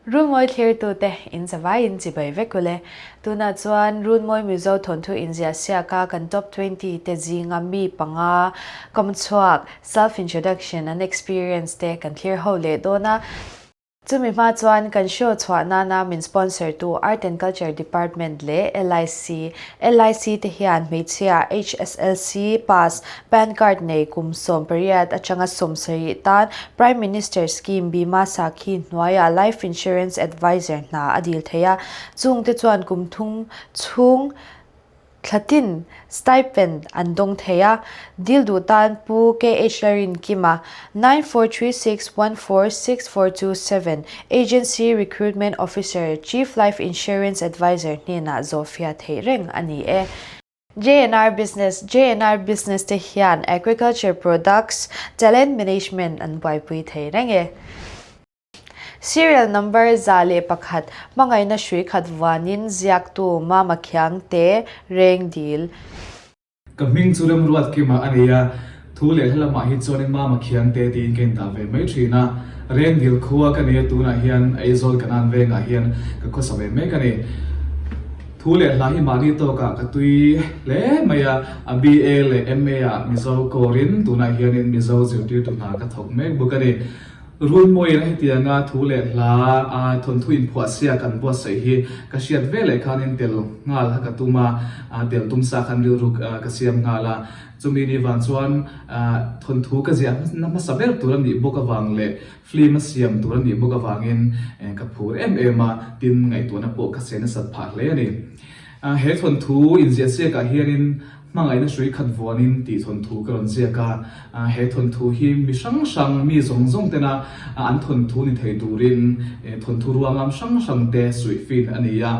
Runmawi thlirtute in zavaiin chibai vek ule. Tunah chuan Runmawi Mizo thawnthu inziah siaka kan top 20 te zinga mi panga kawmchhuak, self introduction an experience te kan thlir ho leh dawn a. Chumi hma chuan kan show chhuah nana min sponsor tu Art and Culture Department leh LIC, LIC te hian hmeichhia HSLC pass Pan card nei kum 18 atanga 70 tan Prime Minister Scheme Bima Sakhi hnuaiah Life Insurance Advisor hna a dil thei a, chungte chuan kum thum chhung thlatin stipend an dawng thei a, dil duh tan Pu KH Larinkima, 9436146427, Agency Recruitment Officer, Chief Life Insurance Advisor hnenah zawhfiah theih reng a ni e. JNR Business, JNR Business te hian Agriculture Products, Talent Management an buaipui thei reng e. Serial Number 101, Hmangaihna hrui khat vuanin ziaktu Mama Khiangte reng dil. Ka hming chu Remruat Kima a ni a, thu leh hla lamah hi chuanin Mama Khiangte tiin ka indah ve mai thin a. Rengdil khua ka ni a, tunah hian Aizawl Kanan vengah hian ka khawsa ve mek a ni. Thu leh hla hi mahni tawkah ka tui hle mai a, a BA leh MA ah Mizo kawrin tunah hianin Mizo zirtirtu hna ka thawk mek bawk a ni. Runmawiin a hetianga thu leh hla a thawnthu inphuah sia kan buatsaih hi ka hriat ve leh khanin tel nghal kha ka tum a, tel tum sa khan rilru ka siam nghal a. Chumi ni vang chuan thawnthu ka ziah na hmasa ber tur a nih bawk avang leh Film a siam tur a nih bawk avangin ka phur em em a, tin ngaihtuahna pawh ka se nasat phah hle a ni. He thawnthu inziah siakah hianin hmangaihna hrui khat vuanin tih thawnthu ka rawn ziak a, he thawnthu hi mi hrang hrang, mi zawng zawng tena an thawnthu ni thei turin thawnthu ruangam hrang hrang te suihfin a ni a.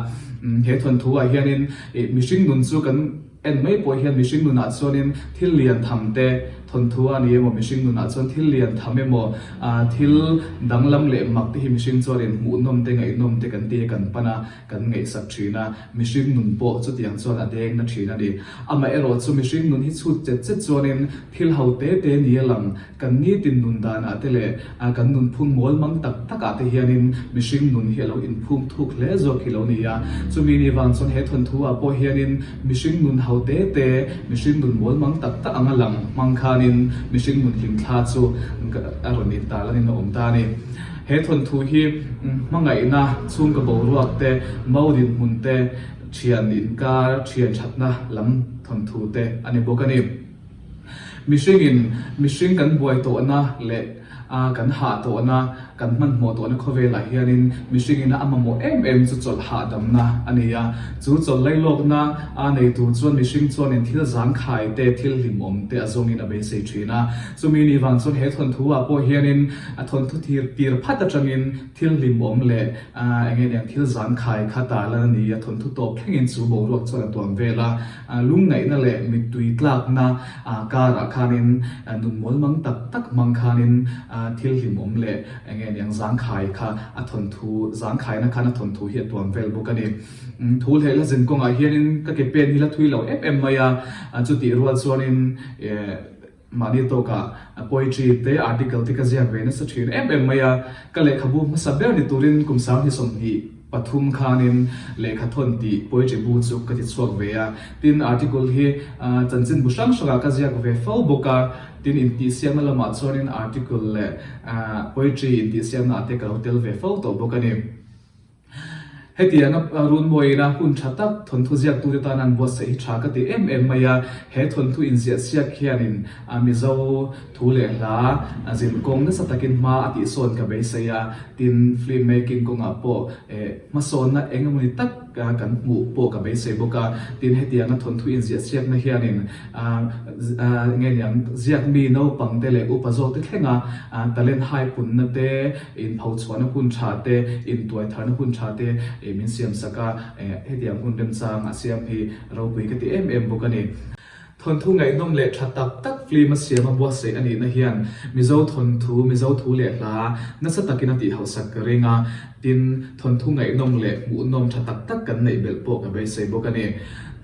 He thawnthu ah hianin mihring nun chu kan En mai pawh hian mihring nunah chuanin thil lian tham te thawnthu a ni emaw, mihring nunah chuan thil lian tham emaw, thil danglam leh mak te hi mihring chuanin hmuhnawm te, ngaihnawm te kan ti a, kan pan a, kan ngaihsak thin a, mihring nun pawh chutiang chuan a deng na thin a ni. Amaherawh chu mihring nun hi chhut chet chet chuanin thil ho te te ni a lang Kan nitin nun danah te leh kan nunphung mawl mang tak takah te hianin mihring nun hi a lo inphung thuk hle zawk hi lo ni a. Chumi ni vang chuan he thawnthu ah pawh hianin mihring nun ho te te, mihring nun mawl mang tak tak anga lang hmang khanin mihring nun hlimthla chu a rawn intarlanin a awm ta a ni. He thawnthu hi hmangaihna, chhungkaw boruak te, mau dinhmun te, thian inkar, thian thatna lam thawnthu te a ni bawk a ni. Mihringin mihring kan buai tawhna leh kan hah tawhna, kan hmanhmawh tawhna khawvelah hianin mihringin a mamawh em em chu chawlh hahdamna a ni a. Chu chawlh lailawkna a nei tur chuan mihring chuanin thil zangkhai te, thil hlimawm te a zawngin a beisei thin a. Chumi ni vang chuan he thawnthu ah pawh hianin a thawnthu tir tir phat atangin thil hlimawm leh eng nge niang thil zangkhai kha tarlan a ni a, thawnthu tawp thlengin chu boruak chuan a tuam vel a. Lungngaihna leh mittui tlakna karah khanin nun mawlmang tak tak hmang khanin thil hlimawm leh eng nge niang zangkhai kha a thawnthu, zangkhaina khan a thawnthu hi a tuam vel bawk a ni. Thu leh la zin kawngah hianin ka ke pen hi la thui lo em em mai a, chutih rual chuanin Mahni tawkah poetry te, article te ka ziak ve nasa thin em em mai a. Ka lehkhabu hmasa ber ni turin kum 2023 khanin lehkha thawn tih poetry bu chu ka ti chhuak ve a. Tin, article hi chanchinbu hrang hrangah ka ziak ve fo bawk a. Tin, intihsiakna lamah chuanin article leh poetry intihsiakna ah te ka lo tel ve fo tawh bawk a ni. Hetianga Runmawiina hun tha tak thawnthu ziaktute tan an buatsaih hi tha ka ti em em mai a, he thawnthu inziahsiak hianin Mizo thu leh hla zinkawng nasa takin hma a tihsawn ka beisei a, tin film making kawngah pawh hmasawnna eng emawni tak kan hmuh pawh ka beisei bawk a, tin hetianga thawnthu inziahsiakna hianin Nge niang ziakmi naupang te leh upa zawk te thlenga talent hai punna te, inphochhuahna hun tha te, intuaitharna hun tha te min siam sak a, hetiang hun remchang a siam hi ropui ka ti em em bawk a ni. Thawnthu ngaihnawm leh tha tak tak film a siam a buatsaih a nihna hian Mizo thawnthu, Mizo thu leh hla nasa takin a tihhauhsak ka ring a, tin thawnthu ngaihnawm leh hmuhnawm tha tak tak kan neih belh pawh ka beisei bawk a ni.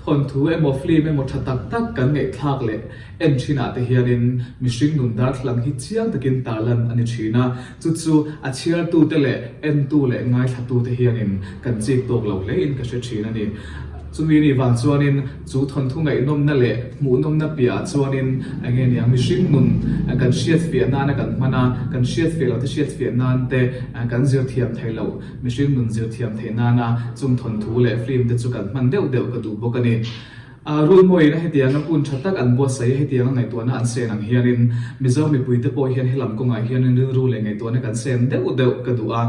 Thawnthu emaw film emaw tha tak tak kan ngaihthlak leh en thinah te hianin mihring nun darthlalang hi chiang takin tarlan a ni thin a, chu chu a chhiartute leh entu leh ngaithlatute hianin kan chik tawk lo hlein ka hre thin a ni. Chumi nih vang chuanin chu thawnthu ngaihnawmna leh hmuhnawmna piahah chuanin eng nge niang mihring nun kan hriatfiah nana kan hman a, kan hriatfiah loh te hriatfiah nan te kan zir thiam thei loh. Mihring nun zir thiam theih nana chung thawnthu leh film te chu kan hman deuh deuh ka duh bawk a ni. Rulmawiin a hetianga hun tha tak an buatsaih a, hetianga ngaihtuahna an sen ang hianin Mizo mipuite pawh hian helam kawngah hianin rilru leh ngaihtuahna kan sen deuh deuh ka duh a.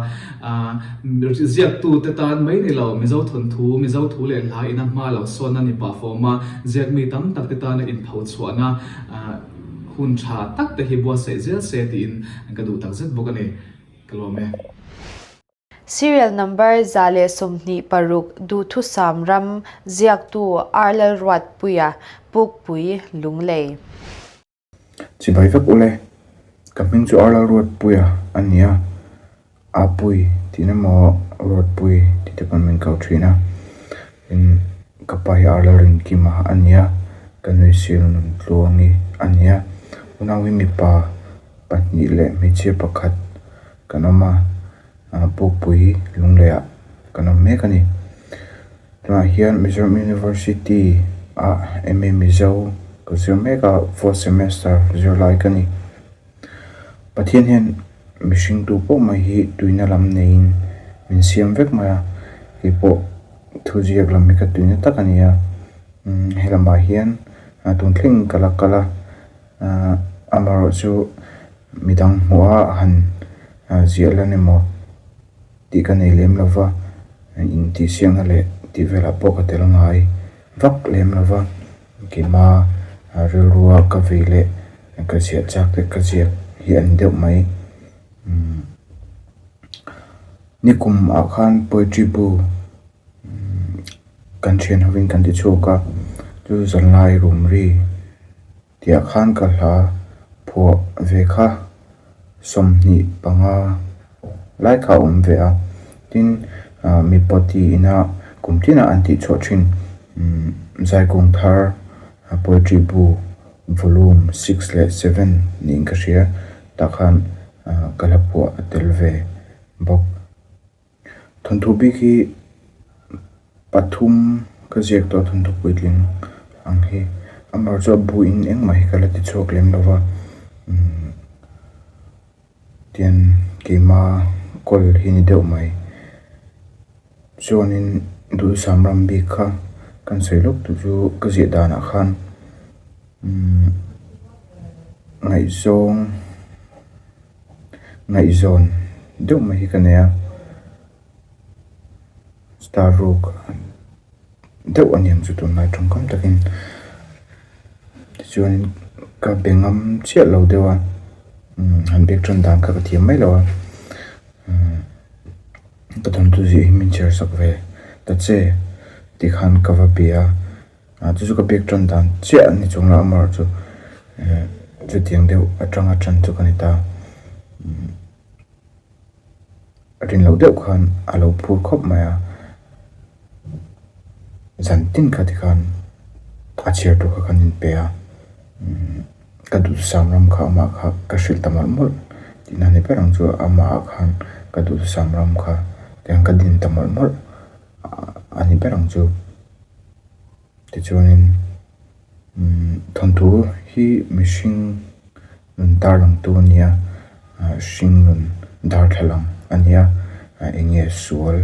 Ziaktute tan mai ni lo, Mizo thawnthu, Mizo thu leh hla ina hma lo sawnna ni pah fawm a, ziakmi tam tak te tana inpho chhuahna hun tha tak te hi buatsaih zel se tiin ka duh takzet bawk a ni. Ka lawm e. Serial number 126 Duhthusam ram ziaktu Arlalruatpuia, Pukpui, Lunglei. Chibai vek ule, ka hming chu Arlalruatpuia a ni a, Apui tih na maw Ruatpui tih te pawn min ko thin a, tin ka pa hi Arlalrinkima a ni a, ka nui sil Nuntluangi a ni a, unau hi mipa pahnih leh hmeichhia pakhat kan awm a Pukpui Lungleiah kan awm mek a ni. Tunah hian Mizoram University ah M A Mizo ka zir mek a fourth semester zirlai ka ni. Pathian hian mihring tu pawh mai hi tuina lam neiin min siam vek mai a keipawh thuziak lam hi ka tuina tak a ni a he lamah hian tun thleng ka la kal a. Ahh amaherawh chu midang hmuh a han ziah lan emaw tih ka nei lem lo va intihsiakna leh tih velah pawh ka tel ngai vak lem lo va keima rilrua ka vei leh ka ziah chak te ka ziak hi a ni deuh mai umm nikum ah khan poetry bu kan thian hovin kan ti chhuak a chu zanlai rum ri tihah khan ka hla phuah ve kha 25 lai kha a awm ve a tin ah mipa tiin a kum tinah an tih chhuah thin umm zaikung thar poetry bu volume six leh seven niin ka hria tah khan ah ka hla phuah a tel ve bawk. Thawnthu bik hi pathum ka ziak tawh a thawnthu puitling ang hi amaherawhchu a bu in engmah hi ka la ti chhuak lem lo va umm tian keima kawl hi ni deuh mai chuanin duhsam ram bik kha kan sawi lawk tur chu ka ziah danah khan umm ngaihzawng. Ngaihzawn deuh mai hi ka nei a star ruk deuh a niang chu tunlai tawngkam takin tichuanin ka be ngam chiah lo deuh a umm han biak tan dan kha ka thiam mai lo a umm ka thawnthu ziah hi min chhiar sak ve ta che tih khan ka va bia a. Ah chu chu ka biak tan dan chiah a ni chung lah amaherawh chu eh chutiang deuh atanga tan chu ka ni ta umm a rin loh deuh khan a lo phur khawp mai a zan tin kha tikhan a chhiar tur kha kan inpe a umm ka duhthusam ram kha amah kha ka hrilh ta mawlh mawlh tihna ni ber ang chu amah ah khan ka duhthusam ram kha tiang ka din ta mawlh mawlh a ni ber ang chu. Tichuanin umm thawnthu hi mihring nun tarlangtu a ni a ah hring nun darthlalang a ni a ah eng nge sual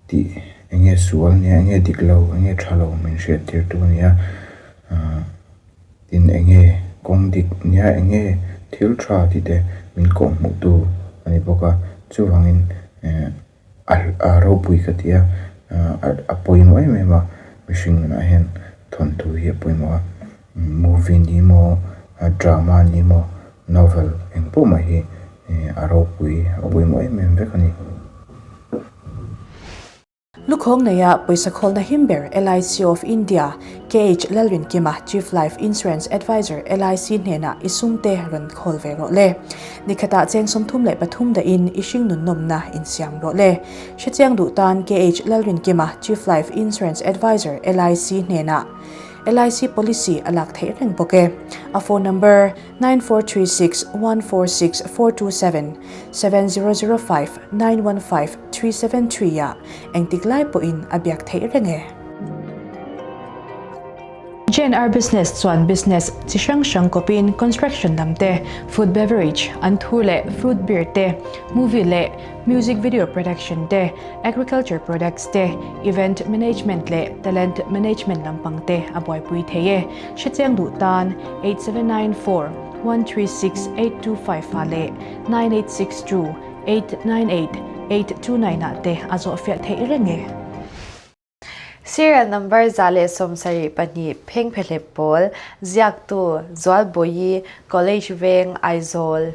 tih eng nge sual nia eng nge dik lo eng nge tha lo min hriat tir tu a ni a ah tin eng nge kawng dik nia eng nge thil tha tih te min kawhhmuh tu a ni bawk a chuvangin eh. A ropui ka ti a, a pawimawh em em a, mihring nunah hian thawnthu hi a pawimawh a, movie ni maw, drama ni maw, novel eng pawh mai hi a ropui a pawimawh em em vek a ni. Lukhawng neia pawisa khawlna him ber LIC of India, KH Lalrinkima, Chief Life Insurance Advisor, LIC hnenah i sumte rawn khawl ve rawh le. Nikhatah cheng 33 dahin i hring nunnawmna insiam rawh le. Hrechiang duh tan KH Lalrinkima, Chief Life Insurance Advisor, LIC hnenah LIC policy a lak theih reng bawk e. A phone number, 9436 146 427, 7005 915 373 ah engtik lai pawhin a biak theih reng e. JNR Business chuan business chi hrang hrang kawpin construction lam te, food beverage, anthur leh fruit beer te, movie leh music video production te, agriculture products te, event management leh talent management lampang te a buaipui thei e. Hrechiang duh tan 8794 136 825 ah leh 9862 898 829 ah te a zawhfiah theih reng e. Serial number 172 Phengphehlep Pawl, Ziaktu, Zualbawi, College Veng, Aizawl.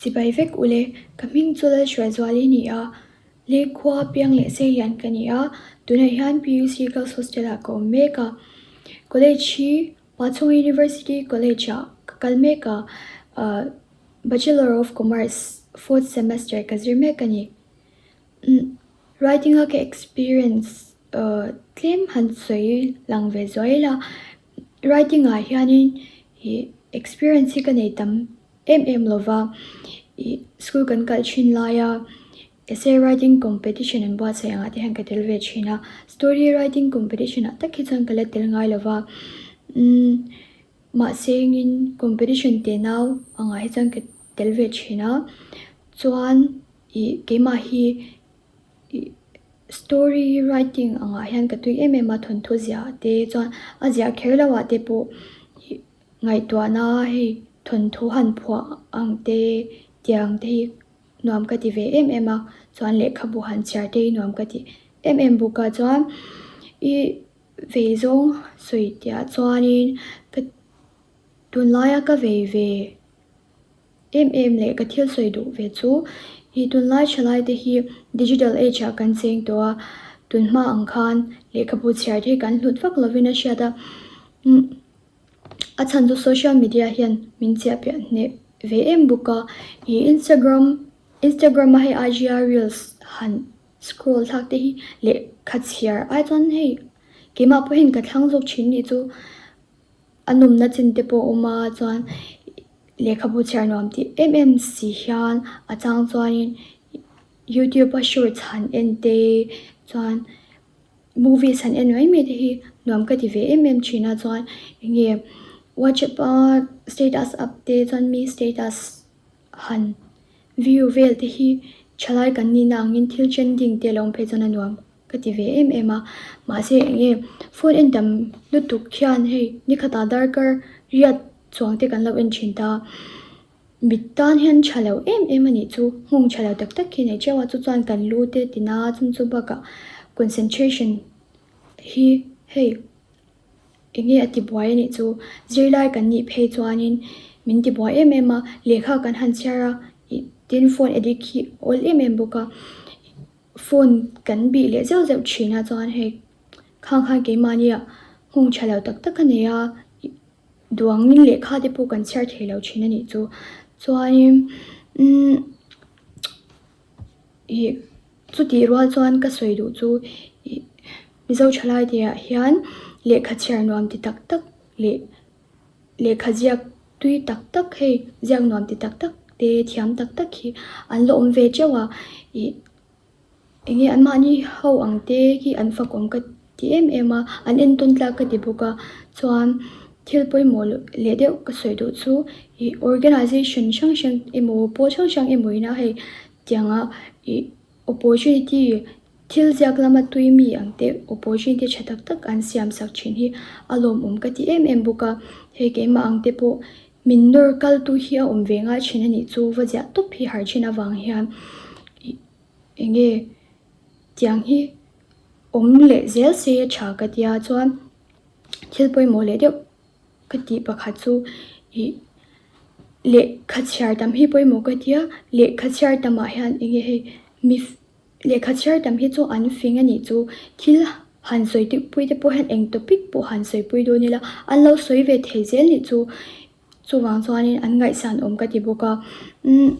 Chibai vek ule, ka hming chu Lalhruaizuali ni a, Lengkhua piang leh seilian ka ni a, tunah hian PUC Girls Hostel ah ka awm mek a, College hi Pachhunga University College ah ka kal mek a, Bachelor of Commerce fourth semester ka zir mek a ni. Writing a ka experience tlem han sawi lang ve zuai la, writing ah hianin ih experience hi ka nei tam em em lova ih school kan kal thin laia essay writing competition an buatsaih angah te hian ka tel ve thin a story writing competition ah tak hi chuan ka la tel ngai lova umm mahse engin competition te nau angah hi chuan ka tel ve thin a chuan ih keimah hi ih story writing angah hian ka tui em em a thawnthu ziah te chuan a ziah kher loh ah te pawh ih. Ngaihtuahna hei thawnthu han phuah ang te tiang te hi nuam ka ti ve em em a, chuan lehkhabu han chhiar te hi nuam ka ti em em bawk a, chuan i vei zawng sawi tihah chuanin ka tunlaia ka vei ve em em leh ka thil sawi duh ve chu i tunlai thalai te hi digital age ah kan cheng tawh a, tunhma ang khan lehkhabu chhiar te hi kan hlut vak lovin a hriat a. A chhan chu social media hian min chiah piah hneh ve em bawk a, ih Instagram Instagram a hei IG a reels han scroll thlak te hi lehkha chhiar ai chuan hei keimah pawh hian ka thlang zawk thin nih chu a nawmna chin te pawh a awm a chuan lehkhabu chhiar nuam tih em em si hian a chang chuanin youtube a shorts han en te chuan. Movies han en mai mai te hi nuam ka ti ve em em thin a chuan enge whatsapp a status up te chuan mi status han view vel te hi thalai kan nihna angin thil trending te lo awm phei chuan a nuam ka ti ve em em a mahse enge phone en tam lutuk hian hei nikhatah darkar riat chuang te kan lo en thin ta. Mit tan hian tha lo em em a nih chu, nghawng tha lo tak tak hi nei teuh a, chu chuan kan lu te tina chung chu bakah concentration hi hei eng nge a ti buai a nih chu, zirlai kan nih phei chuanin min ti buai em em a, lehkha kan han chhiar a ih tin phone addict hi a awl em em bawk a, phone kan bih leh zeuh zeuh thin a chuan hei khang khan keimahnia nghawng tha lo tak tak a nei a. Duangin lehkha te pawh kan chhiar thei lo thin a nih chu. Chuanin umm ih chutih rual chuan ka sawi duh chu ih Mizo thalai te ah hian lehkha chhiar nuam ti tak tak leh lehkha ziak tui tak tak hei ziak nuam ti tak tak te thiam tak tak hi an la awm ve teuh a ih. Enge anmahni ho ang te hi an fakawm ka ti em em a, an entawn tlak ka ti bawk a, chuan thil pawimawh leh deuh ka sawi duh chu ih organization hrang hrang emaw pawl hrang hrang emaw ina hei tianga ih opportunity thil ziak lama tui mi ang te opportunity tha tak tak an siam sak thin hi a lawmawm ka ti em em bawk a, hei keimah ang te pawh min nawr kal tu hi a awm ve ngai thin a nih chu va ziah tawp hi har thin avang hian ih. Enge tiang hi awm leh zel se a tha ka tia chuan thil pawimawh leh deuh ka tih pakhat chu ih lehkha chhiar tam hi pawimawh ka tia lehkha chhiar tamah hian enge hei mi. Lehkha chhiar tam hi chu an fing a nih chu. Thil han sawi dik pui te pawh hian eng topic pawh han sawi pui dawn ila an lo sawi ve thei zel nih chu. Chuvang chuanin an ngaihsan awm ka ti bawk a. Umm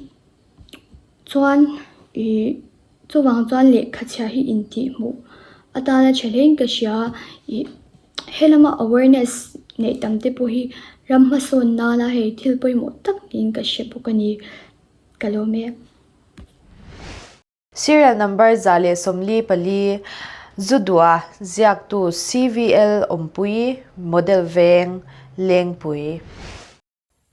chuan ih chuvang chuan lehkha chhiar hi intihhmuh atana tha hlein ka hria a. Ih helama awareness neih tam te pawh hi ram hmasawn nana hei thil pawimawh tak niin ka hre bawk a ni. Ka lawm e. Serial number 144, Zudua, ziaktu CVL Awmpui, Model Veng, Lengpui.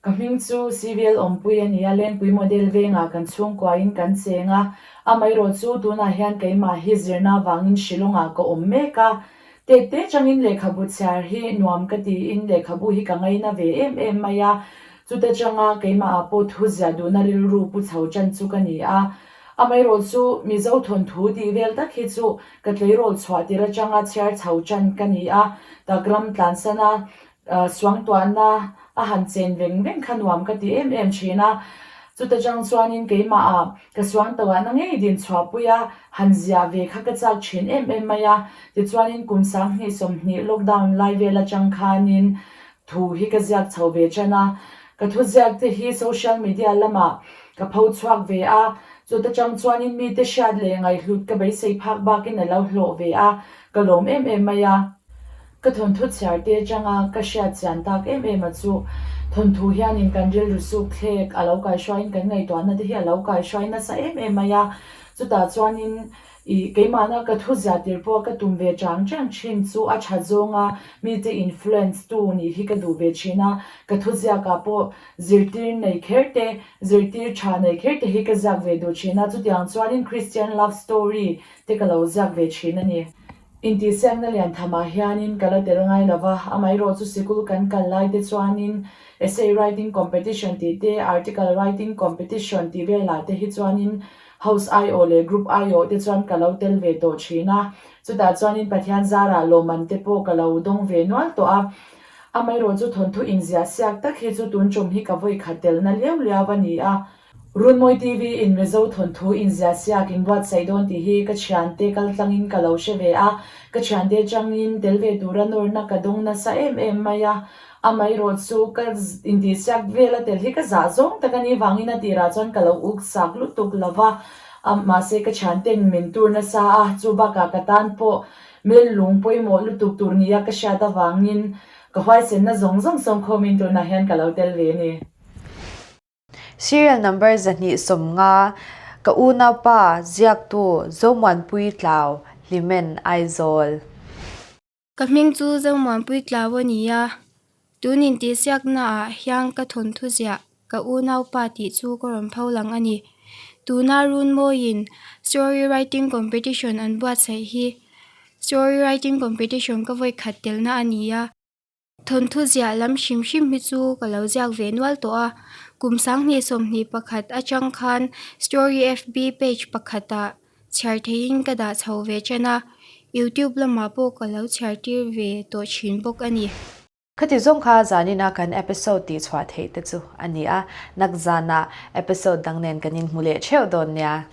Ka hming chu CVL Awmpui a ni a, Lengpui Model Vengah kan chhungkuain kan cheng a. Amaherawh chu tunah hian keimah hi zirna avangin Shillong-ah ka awm mek a. Tet te changin lehkhabu chhiar hi nuam ka tiin lehkhabu hi ka ngaina ve em em mai a. Chuta changa keimahah pawh thu ziah duhna rilru pu chho tan chu ka ni a. Amaherawh chu Mizo thawnthu tih vel tak hi chu ka tleirawl chhuah tir atanga chhiar chho tan ka ni a. Takram tlansana suangtuahna a han chen veng veng kha nuam ka ti em em thin a. Chuta chang chuanin keimahah ka suangtuahna ngei din chhuahpui a, han ziah ve kha ka chak thin em em mai a. Tichuanin kum 2020 lockdown lai vel atang khanin thu hi ka ziak chho ve tan a. Ka thu ziak te hi social media lamah ka pho chhuak ve a, chuta chang chuanin mite hriat leh ngaihhlut ka beisei phak bakin a lo hlawh ve a, ka lawm em em mai a. Ka thawnthu chhiar te atanga ka hriat chian tak em em a chu, thawnthu hianin kan rilru suk thlek a lo kaihruaiin kan ngaihtuahna te hi a lo kaihruai nasa em em mai a, chutah chuanin ih keimahna ka thu ziah tir pawh ka tum ve chang chang thin chu a tha zawnga mite influence tu nih hi ka duh ve thin a, ka thu ziakah pawh zirtir nei kher te, zirtir tha nei kher te hi ka ziak ve duh thin a, chutiang chuanin Christian love story te ka lo ziak ve thin a ni. Intihsiakna lian thamah hianin ka la tel ngai lo va, amaherawh chu sikul kan kal lai te chuanin essay writing competition tih te, article writing competition tih velah te hi chuanin house aiawh leh group aiawh te chuan ka lo tel ve tawh thin a. Chutah chuanin Pathian zarah lawmman te pawh ka lo dawng ve nual tawh a. Amaherawh chu thawnthu inziah siak tak hi chu tun tum hi ka vawikhat telna liau liau a ni a. Runmawi TV in Mizo thawnthu inziah siak in buatsaih dawn tih hi ka thiante kaltlangin ka lo hre ve a, ka thiante atangin tel ve tura nawrna ka dawng nasa em em mai a, amaherawh chu ka intihsiak vela tel hi ka zah zawng tak a nih vangin a tirah chuan ka lo uk sak lutuk lo va, mahse ka thianten min tur nasa a, chu bakah ka tan pawh mel lung pawimawh lutuk tur nia ka hriat avangin ka huaisenna zawng zawng sawmkhawmin tunah hian ka lo tel ve a ni. Serial number 250, Ka unaupa, ziaktu, Zomuanpui Tlau, Hlimen, Aizawl. Ka hming chu Zomuanpui Tlau a ni a, tun intihsiaknaah hian ka thawnthu ziah ka unaupa tih chu ka rawn pho lang a ni. Tuna Runmawiin Story Writing Competition an buatsaih hi Story Writing Competition ka vawikhat telna a ni a. Thawnthu ziah lam hrim hrim hi chu ka lo ziak ve nual tawh a, kum 2021 atang khan story FB page pakhatah chhiar theihin ka dah chho ve ṭan a, YouTube lamah pawh ka lo chhiar tir ve tawh ṭhin bawk a ni. Khati zawng kha zanina kan episode tih chhuah theih te chu a ni a, nak zanah episode dang nen kan inhmu leh theuh dawn nia.